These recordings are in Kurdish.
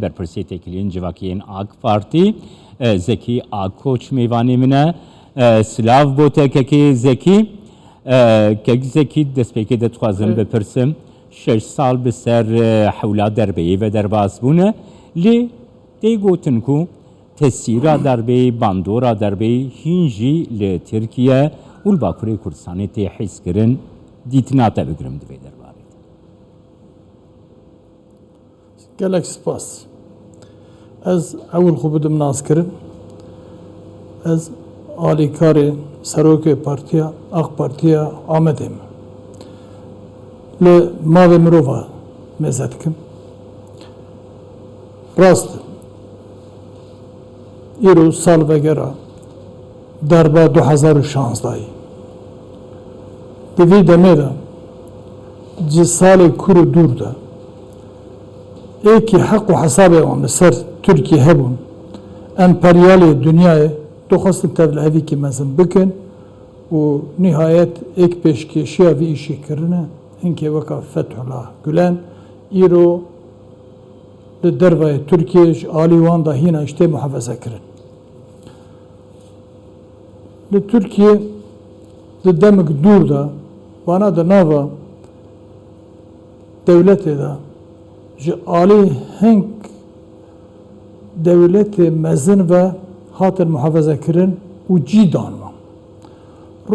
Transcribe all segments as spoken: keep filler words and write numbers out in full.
Berpirsê têkiliyên civakî yên AK Partî, e, Zekî Akkoç mêvanê min e. E, silav bo te kekê Zekî. E, kek Zekî, destpêkê de dixwazim bipirsim. Şeş sal bi ser, e, hewla derbeyê ve derbas bûne. Lê tê gotin ku tesîra derbeyê, bandora derbeyê hîn jî li Tirkiye û li Bakurê Kurdistanê tê hîskirin. Dîtina te bigirim di vê derbarê de. Gelek spas. Ez ewil xwe bidim naskirin. Ez alîkarê serokê partiya, AK Partiya Amedê me. Li mavê mirova mêze dikim. Rast e. Îro sal vegera derba du hezar û şazdehî. Di vî demê de, ci salê kûr û dûr de, êkî heq û hesabê wan li ser Tirkiyê hebûn, emperyalê dinyayê dixwestin tevlihevîkî mezin bikin û nihayet êk pêşkêşiya vî îşî kirine, hinkê weka Fethullah Gulen, îro li dervayê Tirkiyê ji alî wan de hîna jî tê muhafeze kirin. Li Tirkiyê di demik dûr de, vana di nava dewletê de ji alî hing dewletê mezin ve hatin muhafeze kirin û cî dan wan.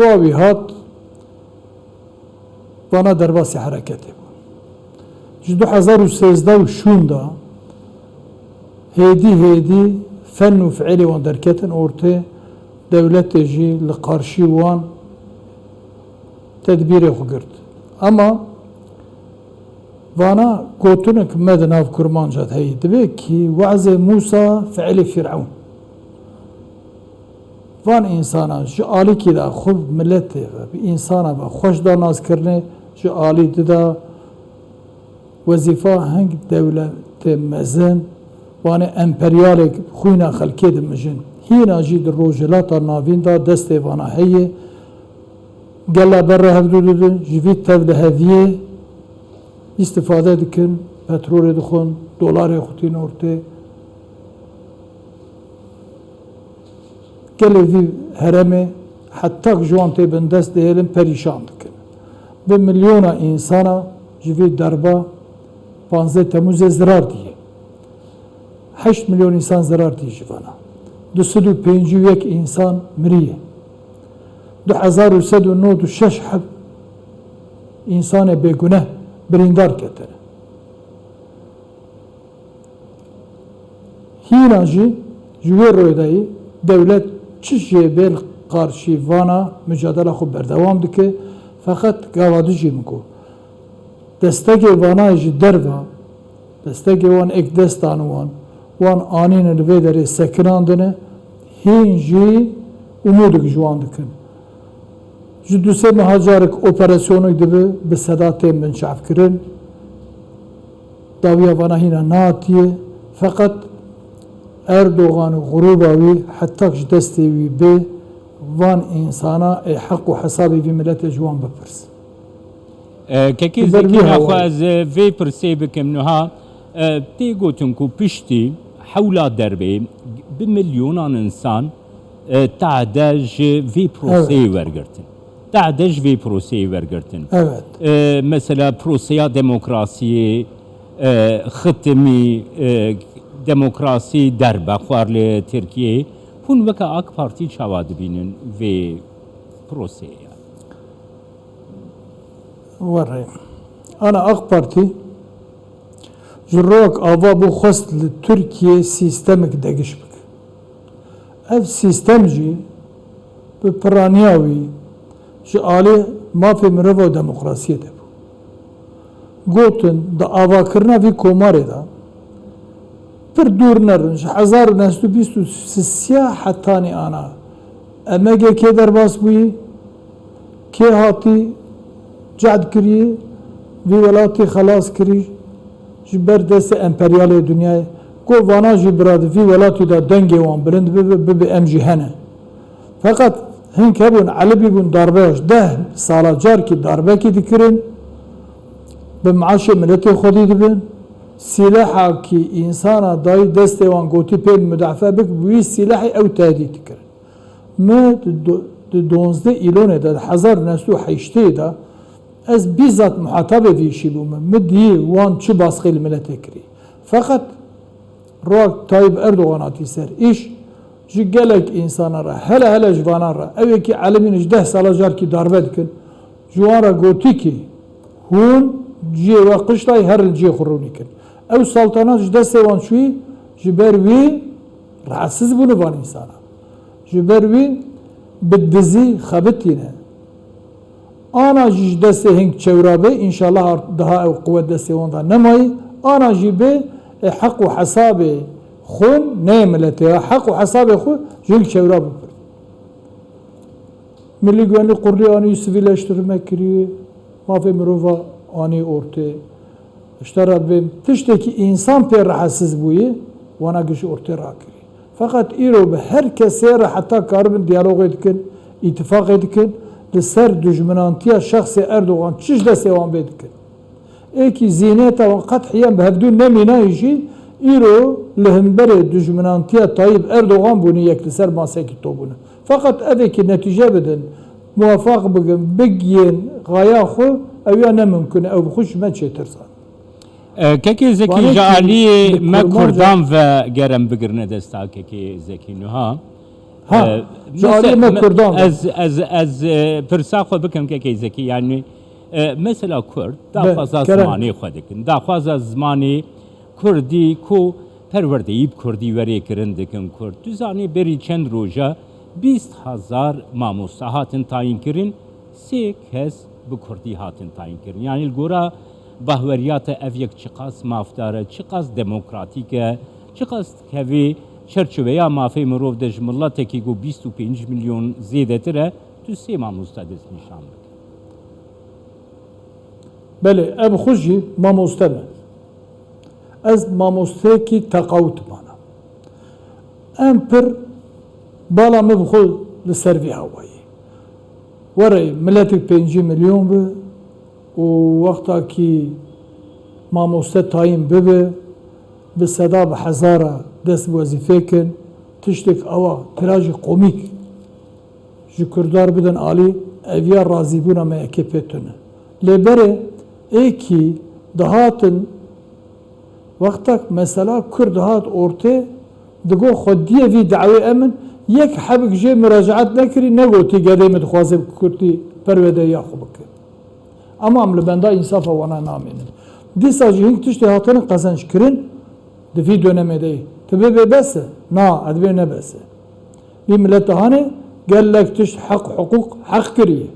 Rawî hat, vana derbasî hereketê bûn. Ji du hezar û sêzdeh û şûnda hêdî hêdî fen û fiilê wan derketin ortê, dewletê jî li qarşî wan tedbîrê xwe girt. Ema vana gotinek me di nav kurmanca de heye, dibê kî wezê Mûsa, fiilê Fîrewn. Van însana ji alîkî de xwe bi miletê ve, bi însana ve xweş da naskirinê, ji alî dida wezîfa hing dewletê mezin, wanê emperyalek xwîna xelkê dimijin. Hîna jî di Rojhilata Navîn de destê vana heye. Gela ber re hevdû didin, ji vî tevliheviyê îstîfade dikin, petrolê dixwin, dolarê xwe tîn ortê. Gelê vî herêmê hetak ji wan tê bin dest dihêlin, perîşan dikin. Bi milyona însana ji vî derba panzdeh Temûzê zirar diye. Heşt milyon însan zirar diye ji vana. Du sed û pêncî û yek însan miriye. Du hezar û sed û nod û şeş heb însanê bêguneh birîndar ketine. Hîna jî ji wê royê de yî dewlet çi jê bê li qarşî vana mucadela xwe berdewam dike, feqet gava du jî min got, destegê vana ji derve, destegê wan êk dest dane wan, wan anîne li vê derê sekinandine, hîn jî umûdek ji wan dikin. Ji du sê meha carek operasyonek dibe, bi seda tên binçavkirin. Dawiya vana hîna nehatiye, feqet Erdogan û grûba wî hetak ji destê wî bê, van însana ê heq û hesabê vî miletê ji wan bipirsin. E, Kekê Ji ber Zekî vî naxwe hewayê. ez, e, vê pirsê bikim niha. E, tê gotin ku piştî hewla derbê bi milyonan însan, e, tade ji vê proseyê Evet. wergirtin. Tade ji vê proseyê wergirtin. Evet. E, mesela proseya demokrasiyê, e, xitimî, e, demokrasî derbe xwar li Tirkiyeyê. Hûn weke AK Partî çawa dibînin vê proseyê? Were. Ana AK Partî ji rok ava bû xwest li Tirkiyê sîstemik degiş bike. Ev sîstem jî bi piraniya wî ji alî mafê mirov û demokrasiyê de bû. Gotin, di avakirina vî komarê de pir dûr nerin, ji hezar û neh sed û bîst û sisiya hetanî ana M G K derbas bûyî, kê hatî cehd kirî, vî welatî xelas kirî ji ber destê emperyalê dinyayê. Got, vana jî bira di vî welatî de dengê wan bilind bibe, bibe em jî hene. Feqet hink hebûn, elibî bûn darbeya ji deh sala carkî darbekî dikirin, bi meaşê miletê xwedî dibin, Sîleha kî însana dayî destê wan gotî pê mudafe bik, bi wî sîlehê ew tehdît dikirin. Mi di do-, di donzdeh îlonê de, di hezar û neh sed û heştê de ez bîzat muhatabê vî îşî bûme. Mi dî wan çi basqê li miletê kirî. Feqet Rok Tayyip Erdogan hatî ser îş, ji gelek însana re, hele hele ji vanan re, ew yekî elimîn ji deh sala carkî darbe dikin, ji wan re gotî ki hûn ciyê we qiştayî, herin ciyê xwe rûnî kin. Ew saltanat ji destê wan çûyî, ji ber wî rahatsiz bûne van însana. Ji ber wî bi dizî xebitîne. Ana jî ji destê hing çewra bê, înşallah art-, daha ew quwet destê wan de nemayî. Ana jî bê, e, heq û hesabê xwe, ne yê miletê ya, heq û hesabê xwe ji hing çewra bipir. Milî Güvenlik Kurulî anî sivîleştirme kirî, mafê mirova anî ortê. Ji te re bêm, tiştekî însan pê rehetsiz bûyî, wana giş ortê rakirî. Feqet îro bi her kesê re heta karibin diyalogê dikin, îtifaqê dikin, li ser dijminantiya şexsê Erdogan çi ji destê wan bê dikin. Êkî zîhniyeta wan qet hiyan bi hevdû nemînayî jî, îro li himberê dijminantiya Tayyip Erdogan bûne yek, li ser masekî to bûne. Feqet evekî netîce bidin, muwefaq bikin, bigiyên xaya xwe, ew ya ne mimkun e, ew bi xwe ji me çêtir zan. E, kekê Zekî, ji aliyê me Kurdan ve gerem bigirine desta, kekê Zekî Nuha. Ha, e, ji aliyê me Kurdan ve. Ez, ez, ez, e, pirsa xwe bikim, kekê Zekî, yani, e, mesela Kurd daxwaza zimanê xwe dikin, daxwaza zimanê Kurdî ku perwerdeyî bi Kurdî werê kirin dikin Kurd. Tu zanî berî çend roja bîst hezar mamoste hatin tayîn kirin, sê kes bi Kurdî hatin tayîn kirin. Yani li gora bahweriya te ev yek çiqas mafdar e, çiqas demokratîk e, çiqas dikevê çerçoveya mafê mirov de ji miletekî ku bîst û pênc milyon zêdetir e, tu sê mamoste destnîşan bike. Belê, ev xwe jî mamoste me. Ez mamosteyekî teqawit mana. Em pir bala min bi xwe li ser vî hawayê. Were miletik pêncî milyon bi û wextakî mamoste tayîn bibe, bi seda bi hezara dest bi wezîfê kin, tiştek ewa tirajî komîk ji Kurdar bidin alî, eviya razîbûna me yekê pê tune. Lê berê êkî dihatin, wextek mesela Kurd dihat ortê, digo xwediyê vî dawê em in, yek hebik jê muracaet nekirî, negotî gedê min dixwaze bi Kurdî perwedeya xwe bike. Ama em li benda însafa wana namînin. Dîsa jî hîn tiştê hatine qezenc kirin di vî dönemê de yê. Tu bê bê bes e? Na, ez dibê ne bes e. Vî milet hanê gelek tişt heq, hiqûq heq kiriye.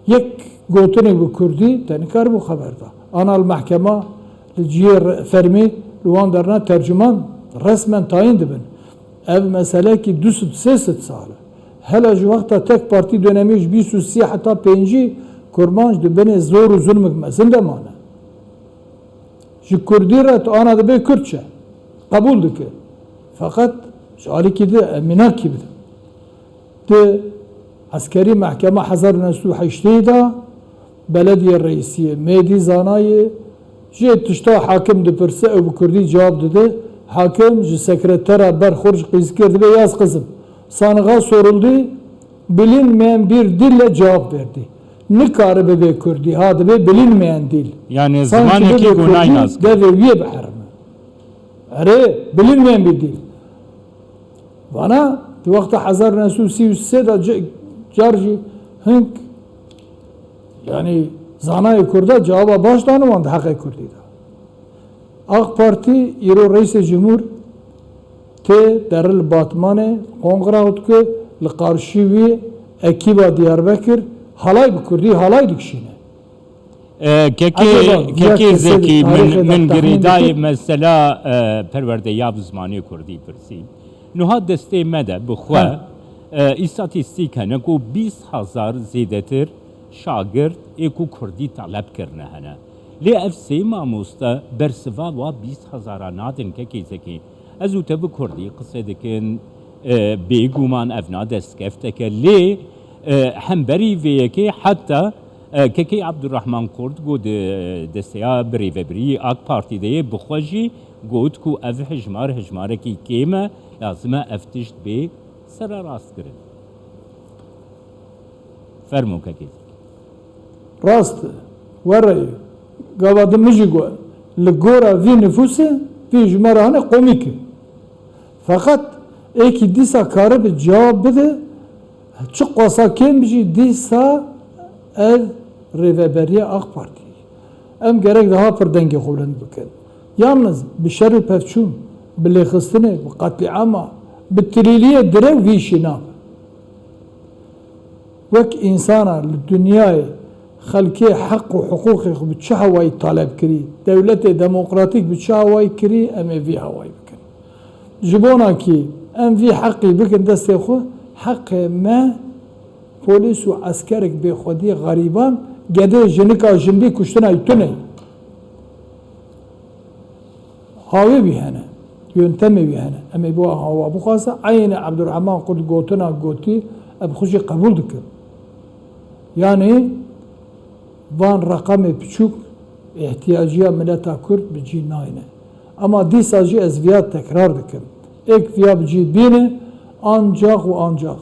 Yek gotinê bi kurdî te nikaribû xeber da. Ana li mehkema li cihê re-, fermî li wan derna tercûman resmen tayîn dibin. Ev meselekî du sed sê sed sal e. Hela ji wexta tek partî dönemî ji bîst û sê heta pêncî Kurmanc di binê zor û zulmik mezin de mane. Ji kurdî re tu ana dibê Kurdçe qebûl dike. Feqet ji alîkî di emînakî bide. Di eskerî mehkema hezar û neh sed û heştê de belediyê reîsiyê, mêdî zanayê, jê tişta hakim dipirse ew bi kurdî cewab dide. Hakim ji sekretera ber xwe ji qîzikê dibê, yaz qizim, saniga soruldi, bilinmeyen bir dille cevap verdi. Nikare bibe kurdî, ha dibe bilinmeyen dil. Yani zimanekî ku naynas kirin. Devê wî yê biherime. Erê, bilinmeyen bir dil. Vana di wexta hezar û neh sed û sî û sê de c-, car jî hink, yani zanayê Kurda cewaba baş dane wan di heqê Kurdî de. AK Partî îro Reîsê Cumhur tê deril Batmanê kongra dike, li qarşî wî ekîba Diyarbekir halay bi Kurdî halay dikişîne. E, kekê, Ecaba, kekê Zekî, min, min girêdayê mesela, e, perwerdeya bi zimanê Kurdî pirsî. Niha destê me de bi xwe, e, îstatîstîk hene ku bîst hezar zêdetir şagirt ê ku Kurdî taleb kirine hene. Lê ev sê mamoste bersiva wa bîst hezara nadin, kekê Zekî. Ez û te bi kurdî qise dikin, e, bêguman ev na destkefteke. Lê, e, hemberî vê yekê heta, E, Kekê Abdurrahman Kurt ku di desteya birêvebirî AK Partî de yê, bi xwe jî got ku ev hejmar hejmarekî kêm e, lazim e ev tişt bê sererastkirin. Fermo Kekê. Rast e. Were ye. Gava din min jî got, li gora vî nifûsê, vî jimara hene komîk e. Feqet êkî dîsa karibe cewab bide, çi qasa kêm jî dîsa ev rêveberiya AK Partî. Em gerek daha pir dengê xwe bilind bikin. Yalniz bi şer û pevçûn, bi lêxistinê, bi qetlîama, bi tilîliyê direw vî îşî nabe. Wek însana li dinyayê xelkê heq û hiqûqê xwe bi çi hawayî taleb kirî, dewletê demokratîk bi çi hawayî kirî, em ê vî hawayî bikin. Ji bona kî em vî heqî bikin destê xwe, heqê me polîs û eskerek bê xwediyê xerîban, gedê jinika jindî kuştina wî tune ye. Hawê wî hene, yöntemê wî hene. Em ê bo hawa bixwaze. Eynî Ebdurrehman Kurd gotina gotî, em xwe jî qebûl dikin. Yanî van reqemê piçûk ihtiyaciya mileta Kurd bi cî nayne. Ema dîsa jî ez viya tekrar dikim. Êk viya bi cî bîne, ancax û ancax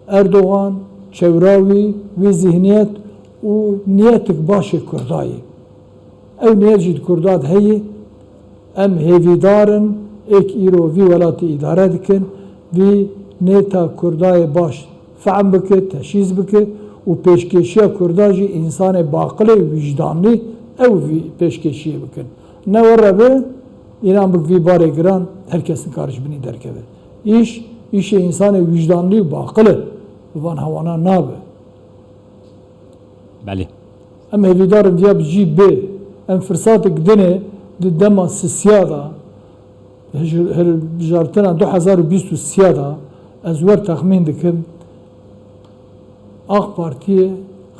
Erdogan, çewra wî, wî zihniyet û niyetik başê Kurda ye. Ew niyet jî di Kurda de heye. Em hêvîdar in, êk îro vî welatî îdare dikin, vî nêta Kurda yê baş fehm bike, teşhîs bike û pêşkêşiya Kurda jî însanê baqilê û wijdanlî ew vî pêşkêşiyê bikin. Ne were be, înan bik vî barê giran, her kes nikare ji binî derkeve. Îş, îşê însanê wijdanlî û baqil e. Bi van hewana nabe. Belê. Em hêvîdar in viya bi cî bê. Em firsatek dinê di dema sisiya de, hilbijartina du hezar û bîst û sê de, ez wer texmîn dikim, AK Partiyê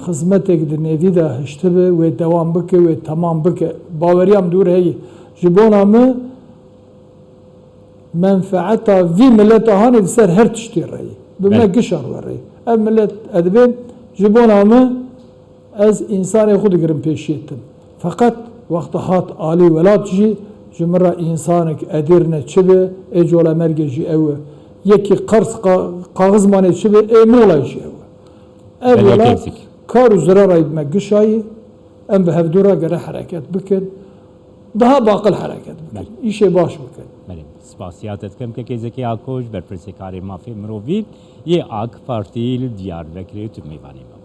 xizmetek di nêvî de hiştibe, wê dewam bike, wê temam bike. Baweriya min dûr heye. Ji bona min, menfeeta vî mileta hanê di ser her tiştê re ye. Bi me gişa re ye. Ev milet, ez dibêm, ji bona min, ez însanê xwe digirim pêşiyê tim. Feqet wexta hat alî welat jî, ji min re însanek edir ne çi be, ê colemergê jî ew e. Yekî qers qa-, kaxizmanê çi be, ê mola jî ew e. Ev welat kar û zirara bi me gişa ye, em bi hevdû re gere hereket bikin. Daha baqil hereket bikin. Belê. Îşê baş bikin. Belê. Spasiya te dikim Kekê Zekî Akoş, berpirsê karê mafê mirovî yê AK Partî li Diyarbekirê tu mêvanê me.